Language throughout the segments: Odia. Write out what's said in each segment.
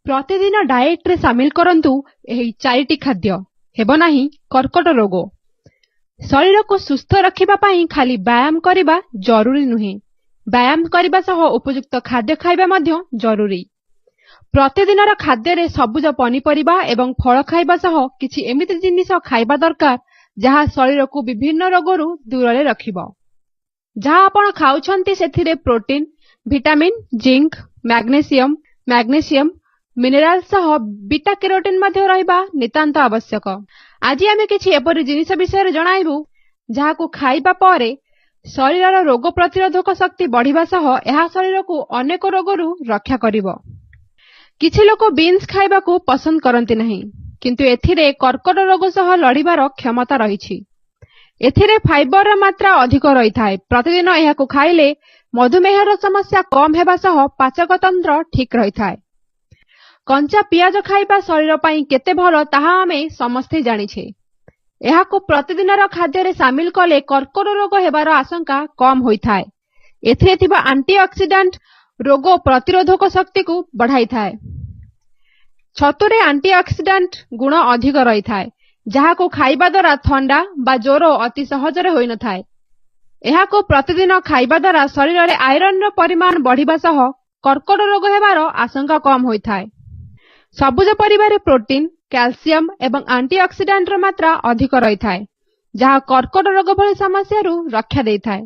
ପ୍ରତିଦିନ ଡାଏଟ୍ରେ ସାମିଲ କରନ୍ତୁ ଏହି ଚାରିଟି ଖାଦ୍ୟ, ହେବ ନାହିଁ କର୍କଟ ରୋଗ। ଶରୀରକୁ ସୁସ୍ଥ ରଖିବା ପାଇଁ ଖାଲି ବ୍ୟାୟାମ କରିବା ଜରୁରୀ ନୁହେଁ, ବ୍ୟାୟାମ କରିବା ସହ ଉପଯୁକ୍ତ ଖାଦ୍ୟ ଖାଇବା ମଧ୍ୟ ଜରୁରୀ। ପ୍ରତିଦିନର ଖାଦ୍ୟରେ ସବୁଜ ପନିପରିବା ଏବଂ ଫଳ ଖାଇବା ସହ କିଛି ଏମିତି ଜିନିଷ ଖାଇବା ଦରକାର, ଯାହା ଶରୀରକୁ ବିଭିନ୍ନ ରୋଗରୁ ଦୂରରେ ରଖିବ। ଯାହା ଆପଣ ଖାଉଛନ୍ତି ସେଥିରେ protein, vitamin, zinc, magnesium, mineral ସହ ବିଟା କ୍ୟାରୋଟିନ୍ ମଧ୍ୟ ରହିବା ନିତାନ୍ତ ଆବଶ୍ୟକ। ଆଜି ଆମେ କିଛି ଏପରି ଜିନିଷ ବିଷୟରେ ଜଣାଇବୁ, ଯାହାକୁ ଖାଇବା ପରେ ଶରୀରର ରୋଗ ପ୍ରତିରୋଧକ ଶକ୍ତି ବଢିବା ସହ ଏହା ଶରୀରକୁ ଅନେକ ରୋଗରୁ ରକ୍ଷା କରିବ। କିଛି ଲୋକ ବିନ୍ସ ଖାଇବାକୁ ପସନ୍ଦ କରନ୍ତି ନାହିଁ, କିନ୍ତୁ ଏଥିରେ କର୍କଟ ରୋଗ ସହ ଲଢିବାର କ୍ଷମତା ରହିଛି। ଏଥିରେ ଫାଇବରର ମାତ୍ରା ଅଧିକ ରହିଥାଏ। ପ୍ରତିଦିନ ଏହାକୁ ଖାଇଲେ ମଧୁମେହର ସମସ୍ୟା କମ୍ ହେବା ସହ ପାଚକ ତନ୍ତ୍ର ଠିକ୍ ରହିଥାଏ। କଞ୍ଚା ପିଆଜ ଖାଇବା ଶରୀର ପାଇଁ କେତେ ଭଲ, ତାହା ଆମେ ସମସ୍ତେ ଜାଣିଛେ। ଏହାକୁ ପ୍ରତିଦିନର ଖାଦ୍ୟରେ ସାମିଲ କଲେ କର୍କଟ ରୋଗ ହେବାର ଆଶଙ୍କା କମ୍ ହୋଇଥାଏ। ଏଥିରେ ଥିବା ଆଣ୍ଟିଅକ୍ସିଡାଣ୍ଟ ରୋଗ ପ୍ରତିରୋଧକ ଶକ୍ତିକୁ ବଢାଇଥାଏ। ଛତୁରେ ଆଣ୍ଟିଅକ୍ସିଡାଣ୍ଟ ଗୁଣ ଅଧିକ ରହିଥାଏ, ଯାହାକୁ ଖାଇବା ଦ୍ୱାରା ଥଣ୍ଡା ବା ଜ୍ୱର ଅତି ସହଜରେ ହୋଇନଥାଏ। ଏହାକୁ ପ୍ରତିଦିନ ଖାଇବା ଦ୍ୱାରା ଶରୀରରେ ଆଇରନର ପରିମାଣ ବଢିବା ସହ କର୍କଟ ରୋଗ ହେବାର ଆଶଙ୍କା କମ୍ ହୋଇଥାଏ। ସବୁଜ ପରିବାରେ ପ୍ରୋଟିନ୍, କ୍ୟାଲସିୟମ ଏବଂ ଆଣ୍ଟିଅକ୍ସିଡାଣ୍ଟର ମାତ୍ରା ଅଧିକ ରହିଥାଏ, ଯାହା କର୍କଟ ରୋଗ ଭଳି ସମସ୍ୟାରୁ ରକ୍ଷା ଦେଇଥାଏ।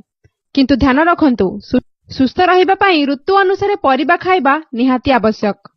କିନ୍ତୁ ଧ୍ୟାନ ରଖନ୍ତୁ, ସୁସ୍ଥ ରହିବା ପାଇଁ ଋତୁ ଅନୁସାରେ ପରିବା ଖାଇବା ନିହାତି ଆବଶ୍ୟକ।